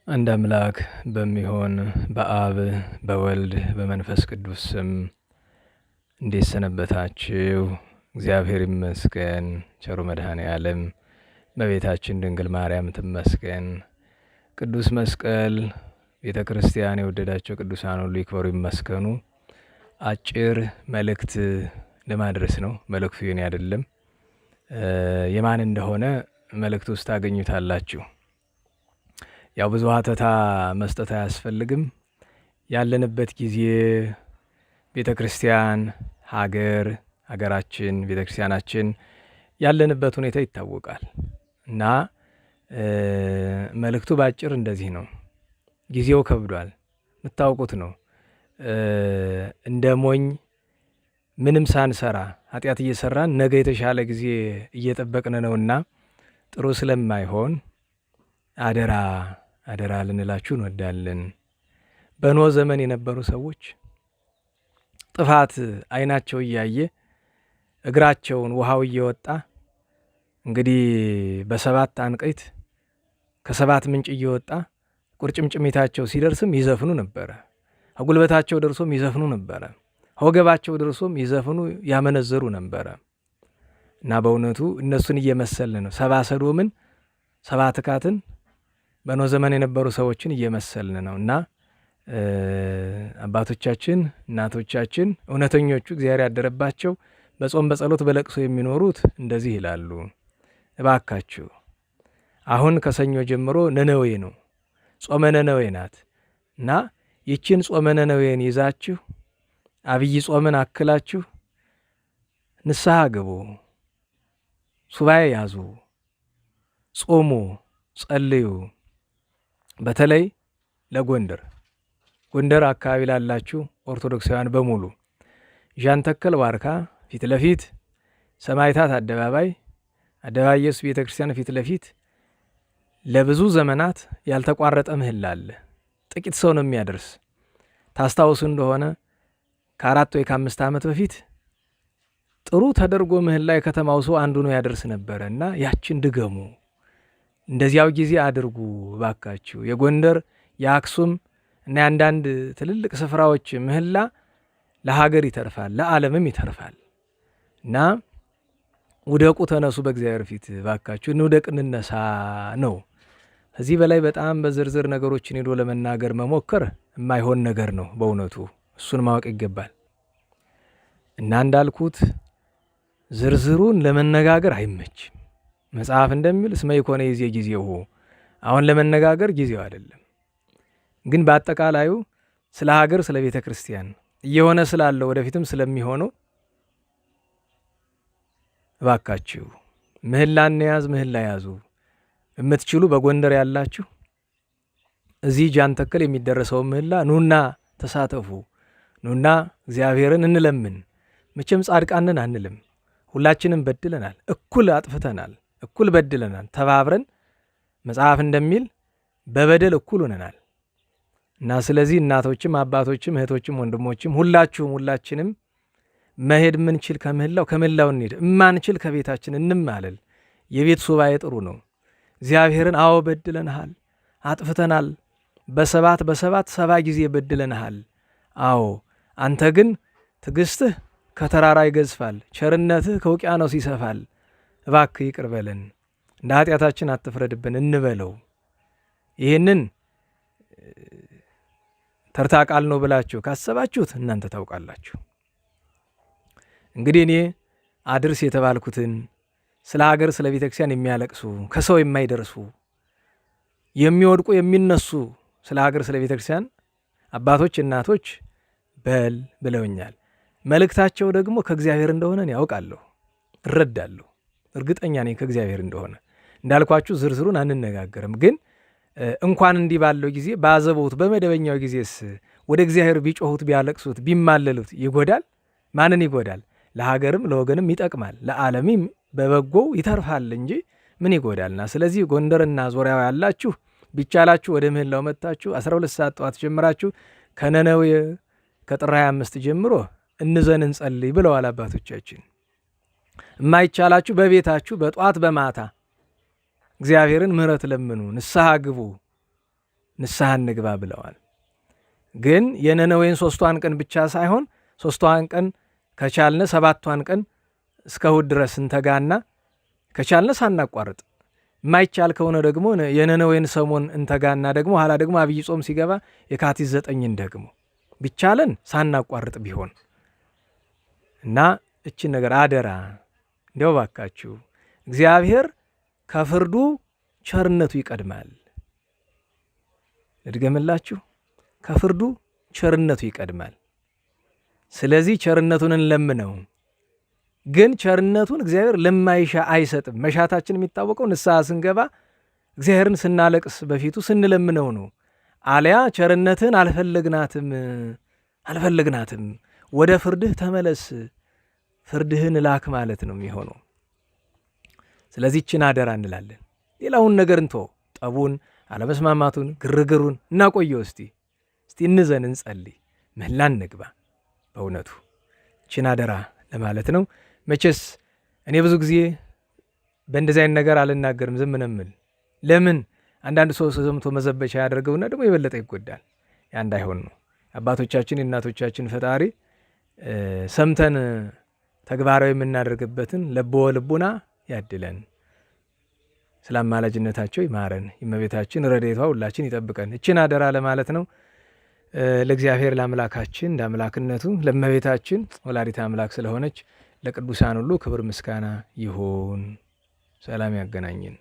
አንድ አምላክ በሚሆን በአብ በወልድ በመንፈስ ቅዱስ ስም እንዴት ሰነበታችሁ? እግዚአብሔር ይመስገን። ቸሩ መድኃኔ ዓለም እመቤታችን ድንግል ማርያም ትመስገን። ቅዱስ መስቀል ቤተ ክርስቲያን የወደዳቸው ቅዱሳን ሁሉ ይክበሩ ይመስገኑ። አጭር መልእክት ለማድረስ ነው። መልእክቱ የኔ አይደለም፣ የማን እንደሆነ መልእክቱ ውስጥ ታገኙታላችሁ። ያው ብዙ ሀተታ መስጠት አያስፈልግም። ያለንበት ጊዜ ቤተ ክርስቲያን፣ ሀገር፣ ሀገራችን፣ ቤተ ክርስቲያናችን ያለንበት ሁኔታ ይታወቃል እና መልእክቱ ባጭር እንደዚህ ነው። ጊዜው ከብዷል፣ የምታውቁት ነው። እንደ ሞኝ ምንም ሳንሰራ ኃጢአት እየሰራን ነገ የተሻለ ጊዜ እየጠበቅን ነውና ጥሩ ስለማይሆን አደራ አደራ ልንላችሁ እንወዳለን። በኖህ ዘመን የነበሩ ሰዎች ጥፋት ዓይናቸው እያየ እግራቸውን ውሃው እየወጣ እንግዲህ በሰባት አንቅዕት ከሰባት ምንጭ እየወጣ ቁርጭምጭሚታቸው ሲደርስም ይዘፍኑ ነበረ። ከጉልበታቸው ደርሶም ይዘፍኑ ነበረ። ከወገባቸው ደርሶም ይዘፍኑ ያመነዘሩ ነበረ። እና በእውነቱ እነሱን እየመሰልን ነው። ሰባ ሰዶምን ሰባ ትካትን በኖህ ዘመን የነበሩ ሰዎችን እየመሰልን ነው። እና አባቶቻችን እናቶቻችን እውነተኞቹ እግዚአብሔር ያደረባቸው በጾም በጸሎት በለቅሶ የሚኖሩት እንደዚህ ይላሉ። እባካችሁ አሁን ከሰኞ ጀምሮ ነነዌ ነው፣ ጾመ ነነዌ ናት። እና ይችን ጾመ ነነዌን ይዛችሁ አብይ ጾምን አክላችሁ ንስሐ ግቡ፣ ሱባኤ ያዙ፣ ጾሙ፣ ጸልዩ። በተለይ ለጎንደር ጎንደር አካባቢ ላላችሁ ኦርቶዶክሳውያን በሙሉ ዣንተከል ዋርካ ፊት ለፊት ሰማዕታት አደባባይ አደባባይ ኢየሱስ ቤተ ክርስቲያን ፊት ለፊት ለብዙ ዘመናት ያልተቋረጠ ምህላ አለ። ጥቂት ሰው ነው የሚያደርስ። ታስታውሱ እንደሆነ ከ4 ወይ ከ5 ዓመት በፊት ጥሩ ተደርጎ ምህላ የከተማው ሰው አንዱ ነው ያደርስ ነበረ እና ያችን ድገሙ፣ እንደዚያው ጊዜ አድርጉ ባካችሁ። የጎንደር የአክሱም እና የአንዳንድ ትልልቅ ስፍራዎች ምህላ ለሀገር ይተርፋል፣ ለዓለምም ይተርፋል። እና ውደቁ ተነሱ በእግዚአብሔር ፊት ባካችሁ፣ እንውደቅ እንነሳ ነው። ከዚህ በላይ በጣም በዝርዝር ነገሮችን ሄዶ ለመናገር መሞከር የማይሆን ነገር ነው በእውነቱ እሱን ማወቅ ይገባል። እና እንዳልኩት ዝርዝሩን ለመነጋገር አይመችም። መጽሐፍ እንደሚል እስመ ኢኮነ ይዜ ጊዜሁ፣ አሁን ለመነጋገር ጊዜው አይደለም። ግን በአጠቃላዩ ስለ ሀገር፣ ስለ ቤተ ክርስቲያን እየሆነ ስላለው ወደፊትም ስለሚሆነው እባካችሁ ምህላ እንያዝ፣ ምህላ ያዙ። የምትችሉ በጎንደር ያላችሁ እዚህ ጃንተከል የሚደረሰው ምህላ ኑና ተሳተፉ፣ ኑና እግዚአብሔርን እንለምን። መቼም ጻድቃንን አንልም፣ ሁላችንም በድለናል፣ እኩል አጥፍተናል፣ እኩል በድለናል። ተባብረን መጽሐፍ እንደሚል በበደል እኩል ሆነናል። እና ስለዚህ እናቶችም አባቶችም እህቶችም ወንድሞችም ሁላችሁም ሁላችንም መሄድ የምንችል ከምህላው ከምህላው እንሂድ፣ እማንችል ከቤታችን እንማለል። የቤት ሱባኤ ጥሩ ነው። እግዚአብሔርን አዎ በድለንሃል፣ አጥፍተናል፣ በሰባት በሰባት 70 ጊዜ በድለንሃል። አዎ አንተ ግን ትዕግስትህ ከተራራ ይገዝፋል፣ ቸርነትህ ከውቅያኖስ ይሰፋል። እባክህ ይቅር በለን፣ እንደ ኃጢአታችን አትፍረድብን እንበለው። ይህንን ተርታ ቃል ነው ብላችሁ ካሰባችሁት እናንተ ታውቃላችሁ። እንግዲህ እኔ አድርስ የተባልኩትን ስለ ሀገር ስለ ቤተ ክርስቲያን የሚያለቅሱ ከሰው የማይደርሱ የሚወድቁ የሚነሱ ስለ ሀገር ስለ ቤተ ክርስቲያን አባቶች እናቶች በል ብለውኛል። መልእክታቸው ደግሞ ከእግዚአብሔር እንደሆነ እኔ አውቃለሁ፣ እረዳለሁ፣ እርግጠኛ ነኝ ከእግዚአብሔር እንደሆነ። እንዳልኳችሁ ዝርዝሩን አንነጋገርም። ግን እንኳን እንዲህ ባለው ጊዜ ባዘቦት በመደበኛው ጊዜስ ወደ እግዚአብሔር ቢጮሁት ቢያለቅሱት ቢማለሉት ይጎዳል? ማንን ይጎዳል? ለሀገርም ለወገንም ይጠቅማል፣ ለዓለምም በበጎው ይተርፋል እንጂ ምን ይጎዳልና። ስለዚህ ጎንደርና ዙሪያው ያላችሁ ቢቻላችሁ ወደ ምህላው መጥታችሁ 12 ሰዓት ጠዋት ጀምራችሁ ከነነዌ ከጥር 25 ጀምሮ እንዘን እንጸልይ ብለዋል አባቶቻችን። የማይቻላችሁ በቤታችሁ በጧት በማታ እግዚአብሔርን ምሕረት ለምኑ፣ ንስሐ ግቡ። ንስሐ እንግባ ብለዋል። ግን የነነዌን 3ቷን ቀን ብቻ ሳይሆን 3ቷን ቀን ከቻልነ 7ቷን ቀን እስከ እሑድ ድረስ እንተጋና ከቻልነ ሳናቋርጥ፣ የማይቻል ከሆነ ደግሞ የነነዌን ሰሞን እንተጋና ደግሞ ኋላ ደግሞ አብይ ጾም ሲገባ የካቲት 9ን ደግሞ ቢቻለን ሳናቋርጥ ቢሆን እና እችን ነገር አደራ እንዲያው ባካችሁ፣ እግዚአብሔር ከፍርዱ ቸርነቱ ይቀድማል። ልድገምላችሁ፣ ከፍርዱ ቸርነቱ ይቀድማል። ስለዚህ ቸርነቱን እንለምነው። ግን ቸርነቱን እግዚአብሔር ለማይሻ አይሰጥም። መሻታችን የሚታወቀው ንስሐ ስንገባ እግዚአብሔርን ስናለቅስ በፊቱ ስንለምነው ነው። አሊያ ቸርነትህን አልፈለግናትም አልፈለግናትም፣ ወደ ፍርድህ ተመለስ፣ ፍርድህን ላክ ማለት ነው የሚሆነው። ስለዚህ ይህችን አደራ እንላለን። ሌላውን ነገር እንቶ ጠቡን፣ አለመስማማቱን፣ ግርግሩን እናቆየው። እስቲ እስቲ እንዘን፣ እንጸልይ፣ ምህላ እንግባ። በእውነቱ ይህችን አደራ ለማለት ነው። መቼስ እኔ ብዙ ጊዜ በእንደዚህ አይነት ነገር አልናገርም፣ ዝም ነው የምል። ለምን አንዳንድ ሰው ሰምቶ መዘበቻ ያደርገውና ደግሞ የበለጠ ይጎዳል። ያ እንዳይሆን ነው። አባቶቻችን የእናቶቻችን ፈጣሪ ሰምተን ተግባራዊ የምናደርግበትን ለቦ ልቡና ያድለን። ስለ አማላጅነታቸው ይማረን። የእመቤታችን ረድኤቷ ሁላችን ይጠብቀን። እችን አደራ ለማለት ነው። ለእግዚአብሔር ለአምላካችን እንደ አምላክነቱ ለእመቤታችን ወላዲተ አምላክ ስለሆነች ለቅዱሳን ሁሉ ክብር ምስጋና ይሁን። ሰላም ያገናኝን።